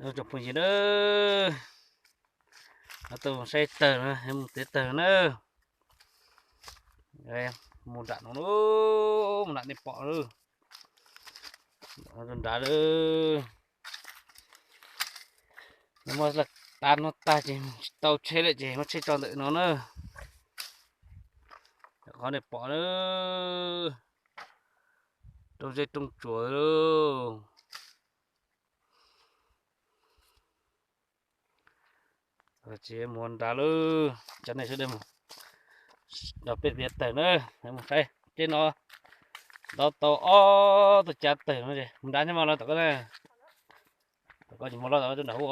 Tsoom phooj ywg na, tau saib tawg na, mus txiav tawg na. Mus nram no, mus nram nej pom na. Nram lawm. Muab lawv tav no tag ces tsis tau tsheb lawm ces muab tsheb tso ntawm no na. Qhov nej pom na, rooj zeb rooj tsuas lauj. Ces mus nrad lauj, cov nej sawv daws mus, peb txiav tawg na, mus saib tej no, ntov tau ob tug cav tawg no, mus nrad thiab mas los tom koj na, tom koj ces mus los tom koj nram hauv.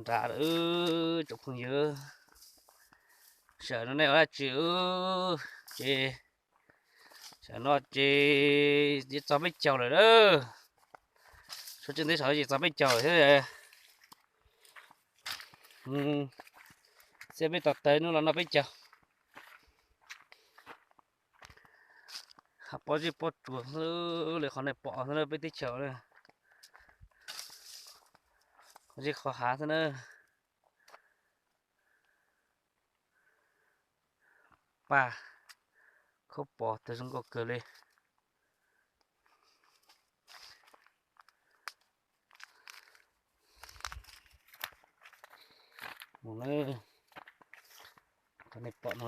Nrad tsoom phooj ywg, sawm no nej ua dab tsi? Ces sawm no ces yeej txog peb caug lawm na. Suav tsev teb saum ces txog peb caug lawm thiab. Xiab peb tog tawg hnub los noj peb caug. Pob zeb pob tsuas xwb li qhov nej pom xwb na peb teb chaws na. Qhov zeb qhov hav xwb na. Paj khaub pos tawg zoo nkauj kawg li. Mus na, qhov nej pom no,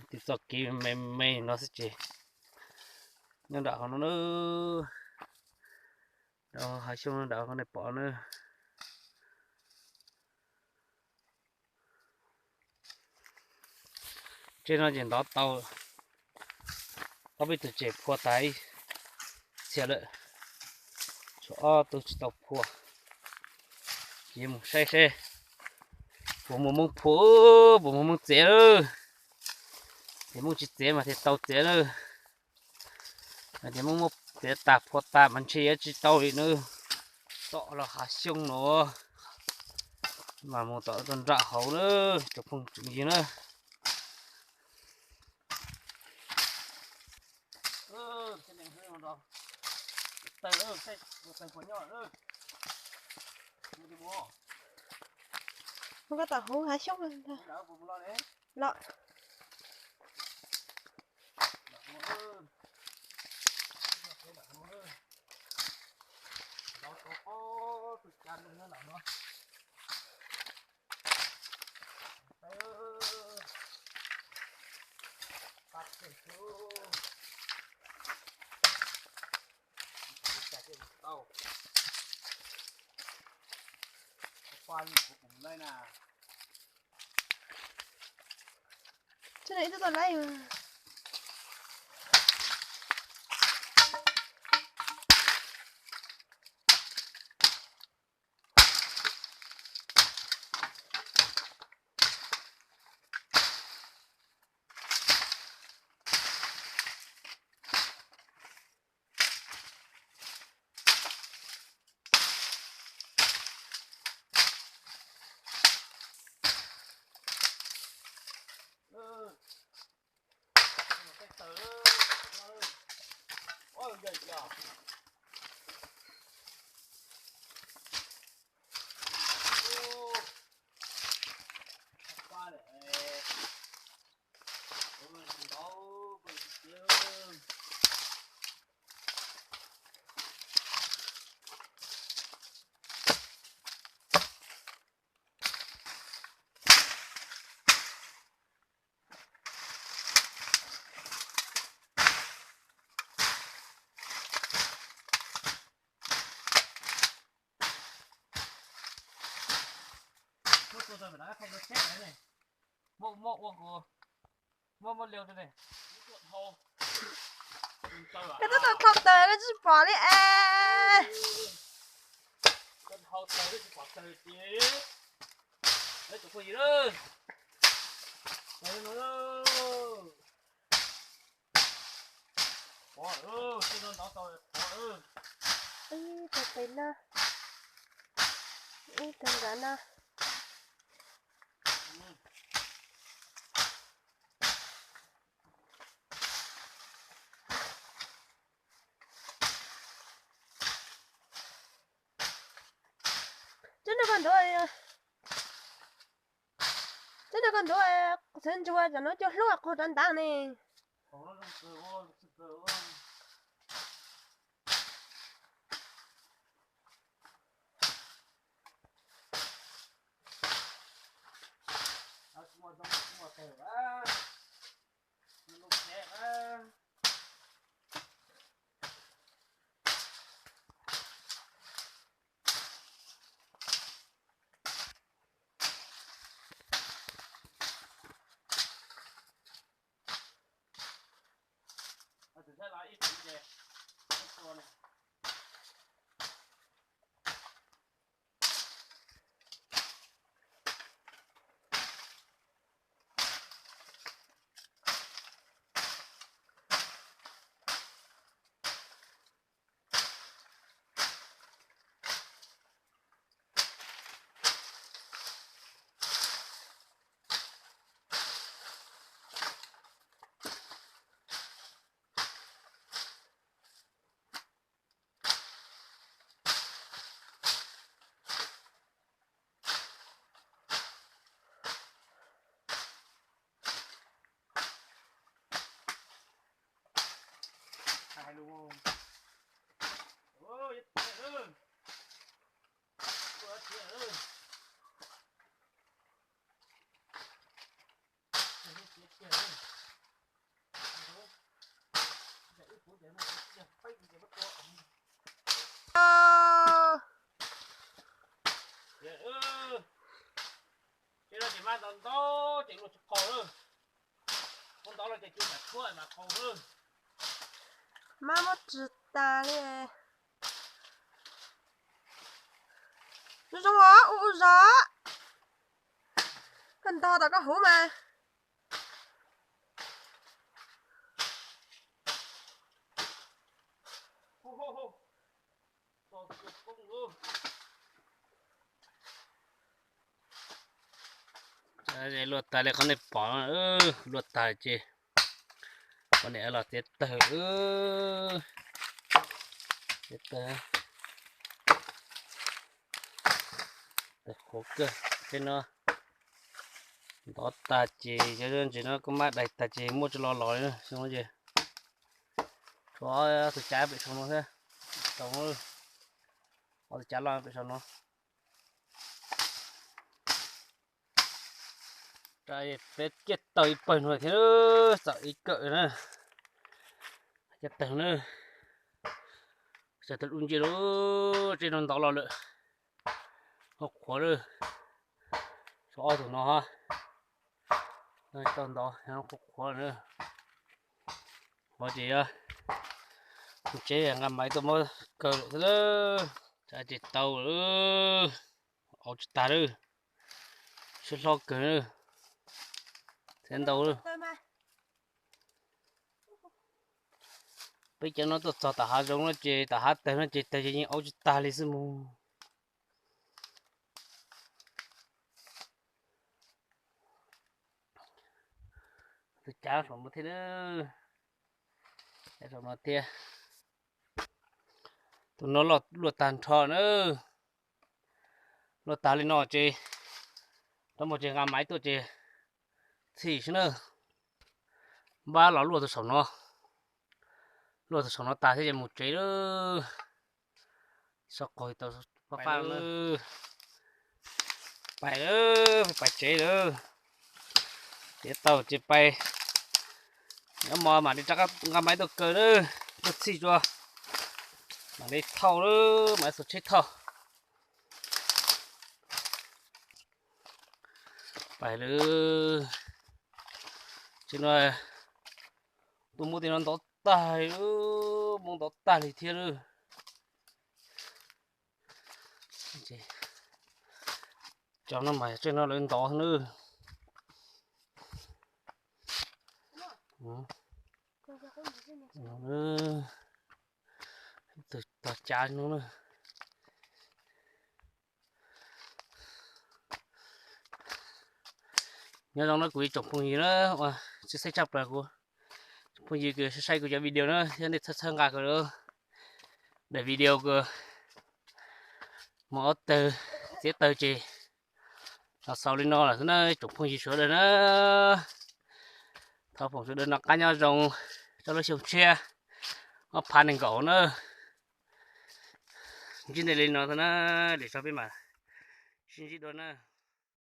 tib txoj kev me me no xwb ces nyob nram qhov no na. Hav xyoob nram qhov nej pom na. Tsheb no ces ntov tau, ob peb tug ces phua tas ib txhia lawm, tshuav ob tug tsis tau phua. Ces mus saib seb puas muaj Hmoob phua, puas muaj Hmoob txiav. Ces Hmoob tsis txiav mas thiaj tau txiav na. Hais tias muab muab txiav tas phua tas mas ntshe yuav tsis tau li na. Tom los hav xyoob no mas mus tom tuaj nram hauv na, tsoom phooj tsoom ywg na. Mus koj tom hauv hav xyoob los. Muaj ua kuv, muaj muaj liu ne. Koj twb tau thau taws koj tsis pom li es. Ib tug pem no, ib tug nram no. ntuav, tib nrog koj ntuav, txhawv ntsuag tam no cua hlub qaug rau ntav ne. Ces no ces mab ntau ntau ces luaj tsis qaug lawm. Muab ntau los ces cua mam tshuab mam qaug lawm. Mab muab tsis tas li. Zoo zoo os, ua ua zog. Koj ntog tom koj hauv mas. Luaj tas li qhov nej pom, luaj tas ces poj niam los txiav tawg, txiav tawg, tawg qhuav kawg. Tej no ntov tag ces cov ntses no kuj mab dais tag ces muaj tsis lo los li na. Xyoo no ces tshuav ob tug cav pem saum no thiab, saum no, ob tug cav loj pem saum no. Peb ciaj taug ib pawg no thiab, txawm ib kawm na, ciaj taug na. Txawm tau lub ntsia lawm, tej no ntov los lawm, qhuav qhuav lawm. Tshuav ob tug no, tau ntov qhuav qhuav lawm na. Qhuav ces yog tsev nqa maiv tuaj muab kaw lawm thiab lawm. Ces tau lawm, auv tsis tag lawm, siab hlob kawg lawm, txiav ntau lawm. Peb cov no tuaj txog tom hav zoov no ces tom hav tawg no ces tawg ces yeej auv tsis tag li xwb mus. Tus cav saum no thiab, cav saum no thiab. Tus no luaj tag nrho na. Luaj tag li no ces rov mus ces nqa maiv tuaj ces txhij xwb na. Npab los luaj tus saum no, luaj tus saum no tag thiab ces mus tsev lawm. Xov qog tau pab pab lawm, pais lawm, pais tsev lawm. Ces tau ces pais, nyob mov mam li rov qab nqa maiv tuaj kaw na, tuaj txhij tso, mam li thauj lawm, mam li xuas tsheb thauj. Pais lawm, tsev no tuaj muab tej no ntov tag li, muab ntov tag li thiab lawm. Cov no mas tsev no lawv ntov na. Tus tog cav no na. Nyob zoo na kuv ib tsoom phooj ywg na, ua tsis xeeb tshaj plaws kuv tsoom phooj ywg kws saib kuv cov video na thiab nej txhawb txhawb nqa kuv daim video kws mus ob tawg txiav tawg ces los xaus li no lawm xwb na tsoom phooj ywg sawv daws na. Thov foom sawv daws noj qab nyob zoo rau lub xyoo tshiab ob phav nees nkaum na. Ntsib nej li no xwb na, lwm zaug peb mam sib ntsib dua na.